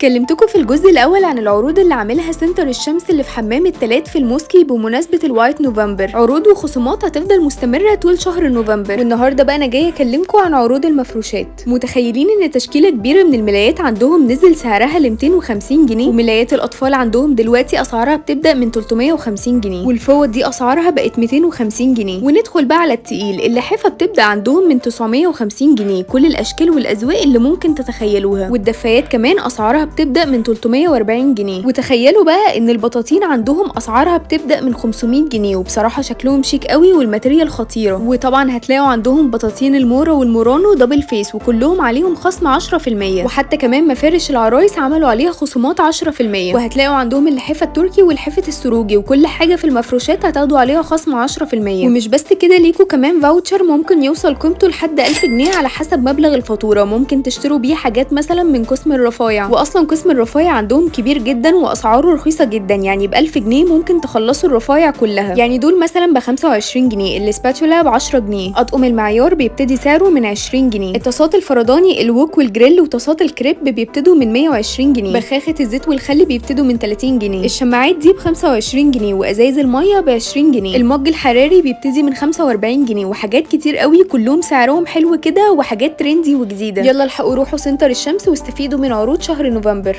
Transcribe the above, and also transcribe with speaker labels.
Speaker 1: كلمتكم في الجزء الاول عن العروض اللي عاملها سنتر الشمس اللي في حمام التلات في الموسكي بمناسبة ال White November، عروض وخصومات هتفضل مستمرة طول شهر نوفمبر. والنهارده بقى انا جاية اكلمكم عن عروض المفروشات. متخيلين ان تشكيله كبيرة من الملايات عندهم نزل سعرها ل 250 جنيه، وملايات الاطفال عندهم دلوقتي اسعارها بتبدا من 350 جنيه، والفوط دي اسعارها بقت 250 جنيه. وندخل بقى على التقيل، اللحافه بتبدا عندهم من 950 جنيه، كل الاشكال والاذواق اللي ممكن تتخيلوها. والدفايات كمان اسعارها بتبدا من 340 جنيه. وتخيلوا بقى ان البطاطين عندهم اسعارها بتبدا من 500 جنيه، وبصراحة شكلهم شيك قوي وال material خطيرة. وطبعا هتلاقوا عندهم بطاطين المورا والمورانو double face، وكلهم عليهم خصم 10%. وحتى كمان مفارش العرايس عملوا عليها خصومات 10%. وهتلاقوا عندهم اللحافه التركي والحافه السروجي، وكل حاجة في المفروشات هتاخدوا عليها خصم 10%. ومش بس كده، ليكوا كمان voucher ممكن يوصل قيمته لحد 1000 جنيه على حسب مبلغ الفاتورة، ممكن تشتروا بيه حاجات مثلا من قسم الرفايع. واصلا قسم الرفايع عندهم كبير جدا واسعاره رخيصة جدا، يعني ب 1000 جنيه ممكن تخلصوا الرفايع كلها. يعني دول مثلا ب 25 جنيه، ال spatula ب 10 جنيه، اطقم المعيار بيبتدي سعره من 20 جنيه، الطاسات الفرداني ال wok وال grill وطاسات الكريب بيبتدوا من 120 جنيه، بخاخه الزيت والخل بيبتدوا من 30 جنيه، الشماعات دي ب 25 جنيه، وازايز المية ب 20 جنيه، المج الحراري بيبتدي من 45 جنيه، وحاجات كتير قوي كلهم سعرهم حلو كده وحاجات trendy وجديدة. يلا الحقوا روحوا سنتر الشمس واستفيدوا من عروض شهر نوفمبر.